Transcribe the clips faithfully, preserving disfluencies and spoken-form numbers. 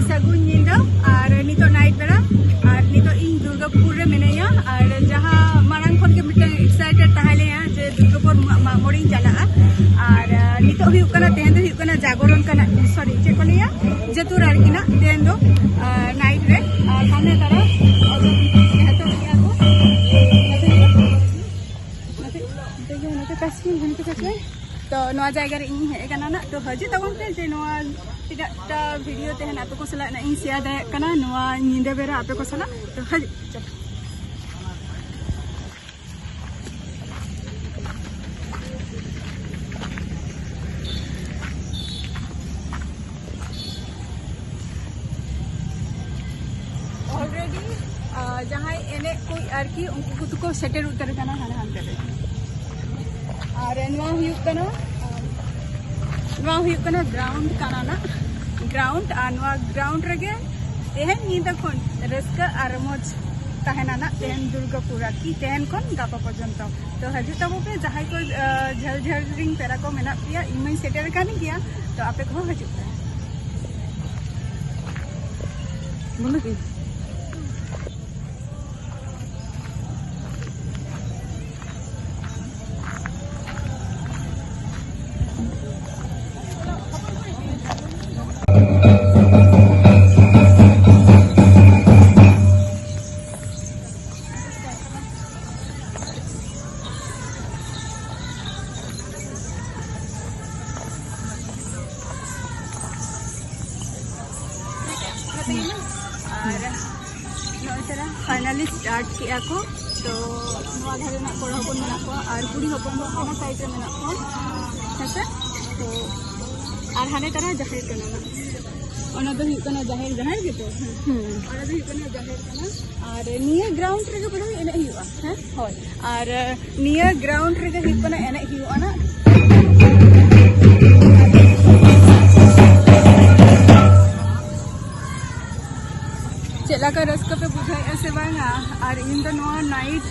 ᱥᱟᱹᱜᱩᱱ ᱧᱤᱫᱟᱹ᱾ ᱟᱨ ᱱᱤᱛᱚᱜ ᱱᱟᱭᱤᱴ ᱵᱮᱲᱟ, ᱟᱨ ᱱᱤᱛᱚᱜ ᱤᱧ ᱫᱩᱨᱜᱟᱯᱩᱨ ᱨᱮ ᱢᱤᱱᱟᱹᱧᱟ᱾ ᱟᱨ ᱡᱟᱦᱟᱸ ᱢᱟᱲᱟᱝ ᱠᱷᱚᱱ ᱜᱮ ᱢᱤᱫᱴᱟᱝ ᱮᱠᱥᱟᱭᱴᱮᱰ ᱛᱟᱦᱮᱸ ᱞᱮᱱᱟ ᱡᱮ ᱫᱩᱨᱜᱟᱯᱩᱨ ᱢᱟ-, ᱢᱟᱜ ᱢᱚᱬᱮᱧ ᱪᱟᱞᱟᱜᱼᱟ, ᱟᱨ ᱟᱨ ᱱᱤᱛᱚᱜ ᱦᱩᱭᱩᱜ ᱠᱟᱱᱟ, ᱛᱮᱦᱮᱧ ᱫᱚ ᱦᱩᱭᱩᱜ ᱠᱟᱱᱟ ᱡᱟᱜᱚᱨᱚᱱ ᱠᱟᱱᱟ, ᱥᱚᱨᱤ, ᱪᱮᱫ ᱠᱚ ᱞᱟᱹᱭᱟ, ᱡᱟᱹᱛᱩᱨ ᱟᱨᱠᱤ ᱱᱟᱜ ᱛᱮᱦᱮᱧ ᱫᱚ, ᱟᱨ ᱱᱟᱭᱤᱴ ᱨᱮ, ᱟᱨ ᱦᱟᱱᱮ ᱛᱟᱨᱟ ᱮᱛᱚᱦᱚᱵ ᱠᱮᱜᱼᱟ ᱠᱚ᱾ ᱱᱚᱛᱮ ᱦᱩᱭᱩᱜᱼᱟ᱾ ᱱᱚᱛᱮ, ᱱᱚᱛᱮ ᱜᱮ, ᱱᱚᱛᱮ ᱠᱟᱥᱢᱤᱨ, ᱱᱚᱛᱮ ᱠᱟᱥᱢᱤᱨ᱾ ᱛᱚ ᱱᱚᱣᱟ ᱡᱟᱭᱜᱟ ᱨᱮ ᱤᱧ ᱦᱮᱡ ᱟᱠᱟᱱᱟ ᱱᱟᱜ, ᱛᱚ ᱦᱤᱡᱩᱜ ᱛᱟᱵᱚᱱ ᱯᱮ ᱡᱮ ᱱᱚᱣᱟ ᱛᱤᱱᱟᱹᱜ ᱴᱟ ᱵᱷᱤᱰᱤᱭᱳ ᱛᱟᱦᱮᱱᱟ ᱟᱯᱮ ᱠᱚ ᱥᱟᱞᱟᱜ ᱱᱟᱜ ᱤᱧ ᱥᱮᱭᱟᱨ ᱫᱟᱲᱮᱭᱟᱜ ᱠᱟᱱᱟ ᱱᱚᱣᱟ ᱧᱤᱫᱟᱹ ᱵᱮᱲᱟ ᱟᱯᱮ ᱠᱚ ᱥᱟᱞᱟᱜ᱾ ᱛᱚ ᱦᱤᱡᱩᱜ, ᱪᱚᱞᱚ᱾ ᱚᱞᱨᱮᱰᱤ, ᱟᱨ ᱡᱟᱦᱟᱸᱭ ᱮᱱᱮᱡ ᱠᱚ ᱟᱨᱠᱤ, ᱩᱱᱠᱩ ᱠᱚᱫᱚ ᱠᱚ ᱥᱮᱴᱮᱨ ᱩᱛᱟᱹᱨ ᱠᱟᱱᱟ ᱦᱟᱱᱮ ᱦᱟᱱᱛᱮ ᱨᱮ᱾ ᱟᱨ ᱱᱚᱣᱟ ᱦᱩᱭᱩᱜ ᱠᱟᱱᱟ, ᱱᱚᱣᱟ ᱦᱩᱭᱩᱜ ᱠᱟᱱᱟ ᱜᱨᱟᱣᱩᱱᱰ ᱠᱟᱱᱟ ᱱᱟᱜ, ᱜᱨᱟᱣᱩᱱᱰ᱾ ᱟᱨ ᱱᱚᱣᱟ ᱜᱨᱟᱣᱩᱱᱰ ᱨᱮᱜᱮ ᱛᱮᱦᱮᱧ ᱧᱤᱫᱟᱹ ᱠᱷᱚᱱ ᱨᱟᱹᱥᱠᱟᱹ ᱟᱨ ᱨᱚᱢᱚᱡᱽ ᱛᱟᱦᱮᱱᱟ ᱱᱟᱜ, ᱛᱮᱦᱮᱧ ᱫᱩᱨᱜᱟᱯᱩᱨ ᱟᱨᱠᱤ, ᱛᱮᱦᱮᱧ ᱠᱷᱚᱱ ᱜᱟᱯᱟ ᱯᱚᱨᱡᱚᱱᱛᱚ᱾ ᱛᱚ ᱦᱤᱡᱩᱜ ᱛᱟᱵᱚ ᱯᱮ, ᱡᱟᱦᱟᱸᱭ ᱠᱚ, ᱟᱸ, ᱡᱷᱟᱹᱞ ᱡᱷᱟᱹᱞ ᱨᱤᱱ ᱯᱮᱲᱟ ᱠᱚ ᱢᱮᱱᱟᱜ ᱯᱮᱭᱟ, ᱤᱧ ᱢᱟᱧ ᱥᱮᱴᱮᱨ ᱟᱠᱟᱱ ᱜᱮᱭᱟ, ᱛᱚ ᱟᱯᱮ ᱠᱚᱦᱚᱸ ᱦᱤᱡᱩᱜ ᱯᱮ᱾ ᱵᱚᱞᱚ ᱠᱤ? ᱟᱨ ᱱᱚᱜᱼᱚᱭ ᱛᱟᱨᱟ ᱯᱷᱟᱭᱱᱟᱞᱤ ᱥᱴᱟᱨᱴ ᱠᱮᱜᱼᱟ ᱠᱚ᱾ ᱛᱚ ᱱᱚᱣᱟ ᱫᱷᱟᱨᱮ ᱨᱮᱱᱟᱜ ᱠᱚᱲᱟ ᱦᱚᱯᱚᱱ ᱢᱮᱱᱟᱜ ᱠᱚᱣᱟ ᱟᱨ ᱠᱩᱲᱤ ᱦᱚᱯᱚᱱ ᱫᱚ ᱦᱟᱱᱟ ᱥᱟᱭᱤᱰ ᱨᱮ ᱢᱮᱱᱟᱜ ᱠᱚᱣᱟ, ᱦᱮᱸᱥᱮ? ᱛᱚ ᱟᱨ ᱦᱟᱱᱮ ᱛᱟᱨᱟ ᱡᱟᱦᱮᱨ ᱠᱟᱱᱟ ᱱᱟᱜ, ᱚᱱᱟ ᱫᱚ ᱦᱩᱭᱩᱜ ᱠᱟᱱᱟ ᱡᱟᱦᱮᱨ, ᱡᱟᱦᱮᱨ ᱜᱮᱛᱚ? ᱦᱮᱸ᱾ ᱦᱩᱸ᱾ ᱚᱱᱟ ᱫᱚ ᱦᱩᱭᱩᱜ ᱠᱟᱱᱟ ᱡᱟᱦᱮᱨ ᱠᱟᱱᱟ᱾ ᱟᱨ ᱱᱤᱭᱟᱹ ᱜᱨᱟᱣᱩᱱᱰ ᱨᱮᱜᱮ ᱵᱚᱞᱮ ᱮᱱᱮᱡ ᱦᱩᱭᱩᱜᱼᱟ, ᱦᱮᱸ? ᱦᱳᱭ᱾ ᱟᱨ ᱱᱤᱭᱟᱹ ᱜᱨᱟᱣᱩᱱᱰ ᱨᱮᱜᱮ ᱦᱩᱭᱩᱜ ᱠᱟᱱᱟ ᱮᱱᱮᱡ ᱦᱩᱭᱩᱜᱼᱟ ᱱᱟᱜ᱾ ᱪᱮᱫ ᱞᱮᱠᱟ ᱨᱟᱹᱥᱠᱟᱹ ᱯᱮ ᱵᱩᱡᱷᱟᱹᱣᱮᱫᱼᱟ ᱥᱮ ᱵᱟᱝᱟ? ᱟᱨ ᱤᱧ ᱫᱚ ᱱᱚᱣᱟ ᱱᱟᱭᱤᱴ,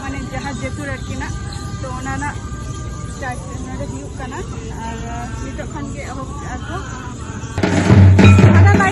ᱢᱟᱱᱮ ᱡᱟᱦᱟᱸ ᱡᱮᱛᱩ ᱨᱮ ᱟᱨᱠᱤ ᱱᱟᱜ, ᱛᱚ ᱚᱱᱟ ᱱᱟᱜ ᱥᱴᱟᱨᱴ ᱱᱚᱰᱮ ᱦᱩᱭᱩᱜ ᱠᱟᱱᱟ᱾ ᱟᱨ ᱱᱤᱛᱚᱜ ᱠᱷᱚᱱ ᱜᱮ ᱮᱦᱚᱵ ᱠᱮᱜᱼᱟ ᱠᱚ᱾ ᱦᱟᱱᱟ light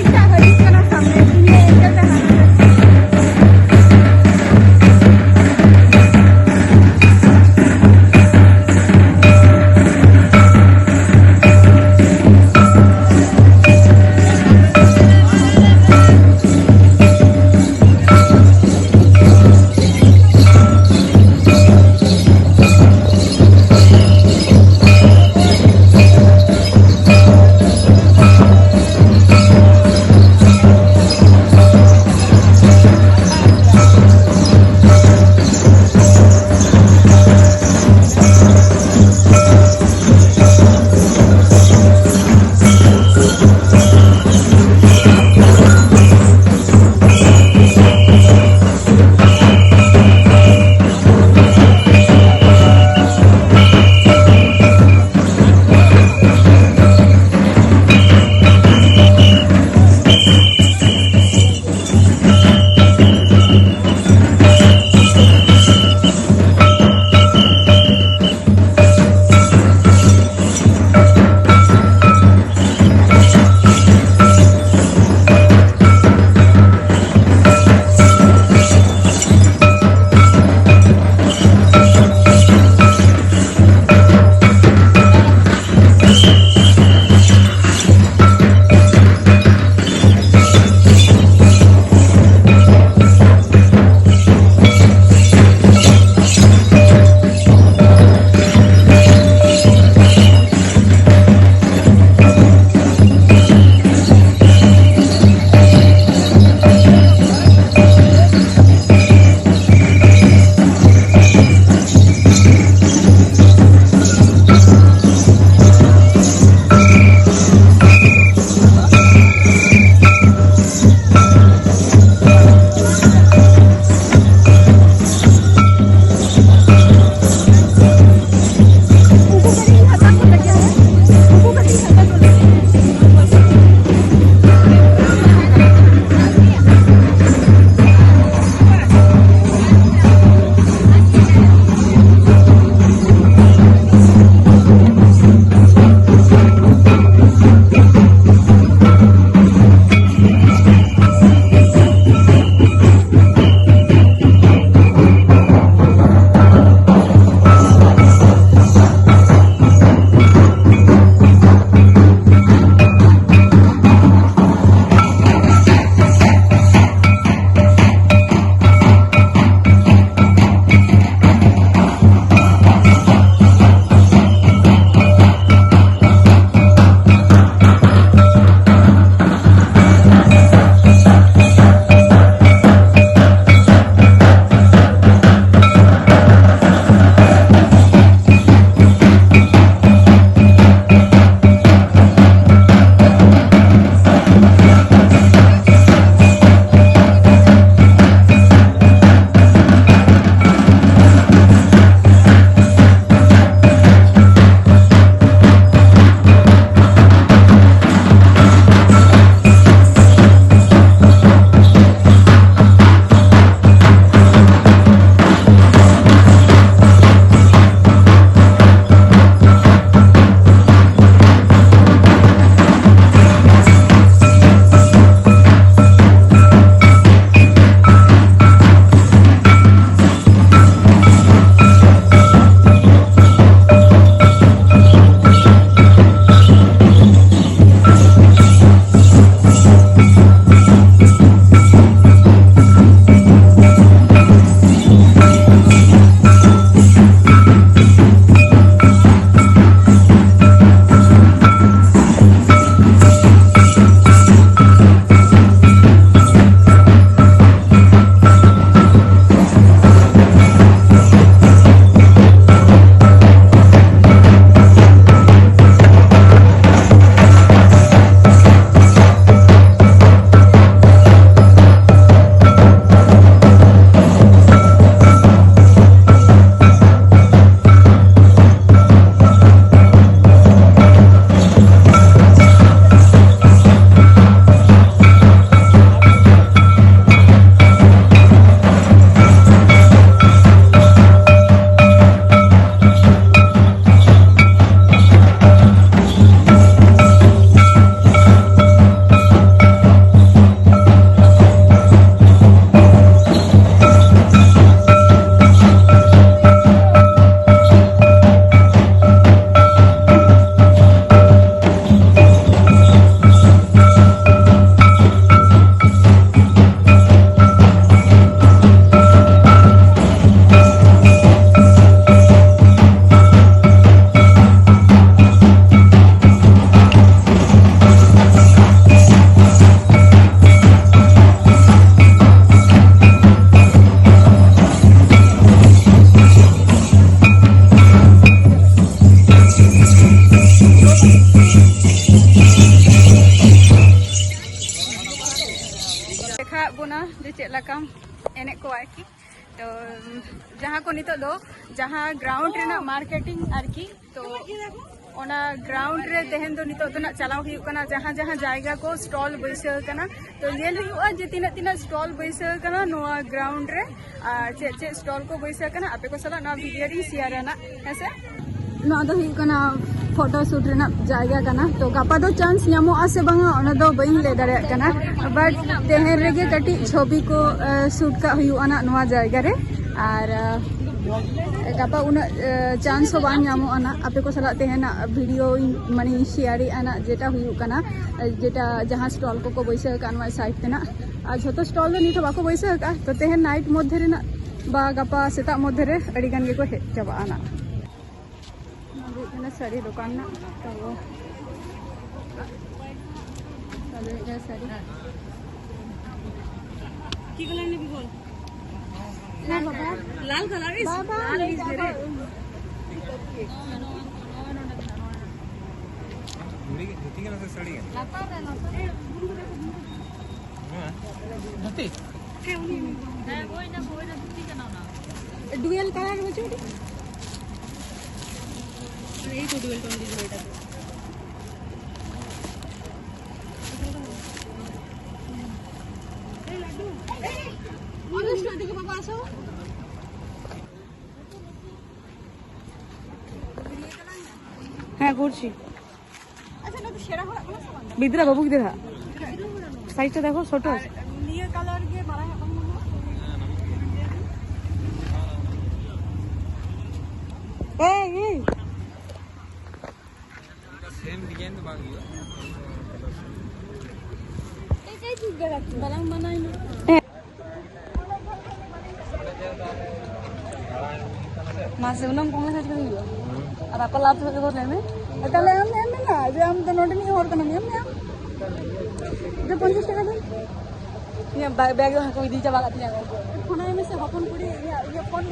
ᱵᱚᱱᱟ ᱡᱮ ᱪᱮᱫ ᱞᱮᱠᱟᱢ ᱮᱱᱮᱡ ᱠᱚᱣᱟ ᱟᱨᱠᱤ᱾ ᱛᱚ ᱡᱟᱦᱟᱸ ᱠᱚ ᱱᱤᱛᱚᱜ ᱫᱚ ᱡᱟᱦᱟᱸ ᱜᱨᱟᱣᱩᱱᱰ ᱨᱮᱱᱟᱜ ᱢᱟᱨᱠᱮᱴᱤᱝ ᱟᱨᱠᱤ, ᱛᱚ ᱚᱱᱟ ᱜᱨᱟᱣᱩᱱᱰ ᱨᱮ ᱛᱮᱦᱮᱧ ᱫᱚ ᱱᱤᱛᱚᱜ ᱫᱚ ᱱᱟᱜ ᱪᱟᱞᱟᱣ ᱦᱩᱭᱩᱜ ᱠᱟᱱᱟ, ᱡᱟᱦᱟᱸ ᱡᱟᱦᱟᱸ ᱡᱟᱭᱜᱟ ᱠᱚ ᱥᱴᱚᱞ ᱵᱟᱹᱭᱥᱟᱹᱣ ᱠᱟᱱᱟ᱾ ᱛᱚ ᱧᱮᱞ ᱦᱩᱭᱩᱜᱼᱟ ᱡᱮ ᱛᱤᱱᱟᱹᱜ ᱛᱤᱱᱟᱹᱜ ᱥᱴᱚᱞ ᱵᱟᱹᱭᱥᱟᱹᱣ ᱠᱟᱱᱟ ᱱᱚᱣᱟ ᱜᱨᱟᱣᱩᱱᱰ ᱨᱮ, ᱟᱨ ᱪᱮᱫ ᱪᱮᱫ ᱥᱴᱚᱞ ᱠᱚ ᱵᱟᱹᱭᱥᱟᱹᱣ ᱠᱟᱱᱟ, ᱟᱯᱮ ᱠᱚ ᱥᱟᱞᱟᱜ ᱱᱚᱣᱟ ᱵᱷᱤᱰᱤᱭᱳ ᱨᱤᱧ ᱥᱮᱭᱟᱨᱟ ᱱᱟᱜ, ᱦᱮᱸᱥᱮ? ᱱᱚᱣᱟ ᱫᱚ ᱦᱩᱭᱩᱜ ᱠᱟᱱᱟ ᱯᱷᱳᱴᱳ ᱥᱩᱴ ᱨᱮᱱᱟᱜ ᱡᱟᱭᱜᱟ ᱠᱟᱱᱟ᱾ ᱛᱚ ᱜᱟᱯᱟ ᱫᱚ ᱪᱟᱱᱥ ᱧᱟᱢᱚᱜᱼᱟ ᱥᱮ ᱵᱟᱝᱟ, ᱚᱱᱟ ᱫᱚ ᱵᱟᱹᱧ ᱞᱟᱹᱭ ᱫᱟᱲᱮᱭᱟᱜ ᱠᱟᱱᱟ, ᱵᱟᱴ ᱛᱮᱦᱮᱧ ᱨᱮᱜᱮ ᱠᱟᱹᱴᱤᱡ ᱪᱷᱚᱵᱤ ᱠᱚ ᱥᱩᱴ ᱠᱟᱜ ᱦᱩᱭᱩᱜᱼᱟ ᱱᱟᱜ ᱱᱚᱣᱟ ᱡᱟᱭᱜᱟ ᱨᱮ᱾ ᱟᱨ ᱜᱟᱯᱟ ᱩᱱᱟᱹᱜ ᱪᱟᱱᱥ ᱦᱚᱸ ᱵᱟᱝ ᱧᱟᱢᱚᱜᱼᱟ ᱱᱟᱜ ᱟᱯᱮ ᱠᱚ ᱥᱟᱞᱟᱜ ᱛᱮᱦᱮᱧᱟᱜ ᱵᱷᱤᱰᱤᱭᱳ ᱢᱟᱱᱮ ᱥᱮᱭᱟᱨᱮᱜᱼᱟ ᱱᱟᱜ, ᱡᱮᱴᱟ ᱦᱩᱭᱩᱜ ᱠᱟᱱᱟ ᱡᱮᱴᱟ ᱡᱟᱦᱟᱸ ᱥᱴᱚᱞ ᱠᱚᱠᱚ ᱵᱟᱹᱭᱥᱟᱹᱣ ᱟᱠᱟᱫ ᱱᱚᱣᱟ ᱥᱟᱭᱤᱰ ᱛᱮᱱᱟᱜ᱾ ᱟᱨ ᱡᱷᱚᱛᱚ ᱥᱴᱚᱞ ᱫᱚ ᱱᱤᱛ ᱦᱚᱸ ᱵᱟᱠᱚ ᱵᱟᱹᱭᱥᱟᱹᱣ ᱟᱠᱟᱫᱼᱟ, ᱛᱚ ᱛᱮᱦᱮᱧ ᱱᱟᱭᱤᱴ ᱢᱚᱫᱽᱫᱷᱮ ᱨᱮᱱᱟᱜ ᱵᱟ ᱜᱟᱯᱟ ᱥᱮᱛᱟᱜ ᱢᱚᱫᱽᱫᱷᱮ ᱨᱮ ᱟᱹᱰᱤ ᱜᱟᱱ ᱜᱮᱠᱚ ᱦᱮᱡ ᱪᱟᱵᱟᱜᱼᱟ ᱱᱟᱜ᱾ ᱱᱚᱣᱟ ᱫᱚ ᱦᱩᱭᱩᱜ ᱠᱟᱱᱟ ᱥᱟᱹᱲᱤ ᱫᱚᱠᱟᱱ ᱱᱟᱜ᱾ ᱛᱚ ᱱᱚᱣᱟ ᱫᱚ ᱦᱩᱭᱩᱜ ᱠᱟᱱᱟ ᱥᱟᱹᱲᱤ᱾ কি কালার নিবি বল? না বাবা। লাল কালার ইস, বাবা, লাল ইস রে। ᱫᱷᱩᱛᱤ ᱠᱟᱱᱟ ᱥᱮ ᱥᱟᱹᱲᱤ ᱠᱟᱱᱟ? ᱞᱟᱛᱟᱨ ᱨᱮ, ᱞᱟᱛᱟᱨ ᱨᱮ᱾ ᱦᱮᱸ᱾ ᱫᱷᱩᱛᱤ? ᱦᱮᱸ, ᱩᱱᱤ, ᱩᱱᱤ᱾ ᱦᱮᱸ, ᱦᱳᱭ ᱚᱱᱟ, ᱦᱳᱭ ᱚᱱᱟ ᱫᱷᱩᱛᱤ ᱠᱟᱱᱟ ᱚᱱᱟ᱾ ᱰᱩᱭᱮᱞ ᱠᱟᱞᱟᱨ ᱦᱚᱪᱚ ᱟᱨ ᱮᱭ ᱛᱚ ᱰᱩᱭᱮᱞ ᱴᱳᱱ ᱫᱤ ᱦᱳᱭ ᱚᱱᱟ ᱫᱚ᱾ ᱚᱱᱩᱥᱠᱟ, ᱮᱫᱤকে বাবা আসো। হ্যাঁ, করছি। ᱟᱪᱪᱷᱟ, ᱱᱚᱣᱟ ᱫᱚ ᱥᱮᱬᱟ ᱦᱚᱲᱟᱜ ᱠᱟᱱᱟ ᱥᱮ ᱵᱟᱝ? ᱵᱤᱫᱽᱨᱟ ᱵᱟᱹᱵᱩ ᱜᱤᱫᱽᱨᱟᱹ ᱦᱟᱜ᱾ ᱥᱟᱭᱤᱡᱽ ᱴᱟ ᱫᱮᱠᱷᱚ, ছোট ᱟᱨ ᱱᱤᱭᱟᱹ ᱠᱟᱞᱟᱨ ᱜᱮ ᱢᱟᱨᱟᱝ ᱟᱜ ᱵᱟᱝ ᱧᱟᱢᱚᱜᱼᱟ? ᱮᱭ, ᱮᱭ᱾ ᱥᱮᱢ ᱰᱤᱡᱟᱭᱤᱱ ᱫᱚ ᱵᱟᱝ ᱦᱩᱭᱩᱜᱼᱟ᱾ ᱵᱟᱞᱟᱝ ᱢᱟᱱᱟᱭ ᱱᱟ᱾ ᱢᱟᱥᱮ ᱩᱱᱟᱹᱜ ᱠᱚᱢ ᱞᱮᱠᱷᱟᱱ ᱪᱤᱠᱟᱹ ᱦᱩᱭᱩᱜᱼᱟ? ᱟᱨ ᱟᱠᱚ ᱞᱟᱵᱷ ᱛᱮ ᱠᱚ ᱞᱟᱹᱭ ᱢᱮ᱾ ᱛᱟᱦᱞᱮ ᱟᱢ ᱮᱢ ᱢᱮᱱᱟ ᱡᱮ ᱟᱢ ᱫᱚ ᱱᱚᱰᱮᱱᱤᱡ ᱦᱚᱲ ᱠᱟᱱᱟᱢ, ᱮᱢ ᱢᱮ ᱟᱢ᱾ ᱡᱮ ᱯᱚᱧᱪᱟᱥ ᱴᱟᱠᱟ ᱫᱚ᱾ ᱤᱧᱟᱹᱜ ᱵᱟ-, ᱵᱮᱜᱽ ᱫᱚ ᱦᱟᱸᱜ ᱠᱚ ᱤᱫᱤ ᱪᱟᱵᱟ ᱠᱟᱜ ᱛᱤᱧᱟ ᱠᱚ᱾ ᱯᱷᱳᱱᱟᱭ ᱢᱮᱥᱮ ᱦᱚᱯᱚᱱ ᱠᱩᱲᱤ, ᱤᱭᱟᱹ, ᱤᱭᱟᱹ ᱯᱷᱳᱱ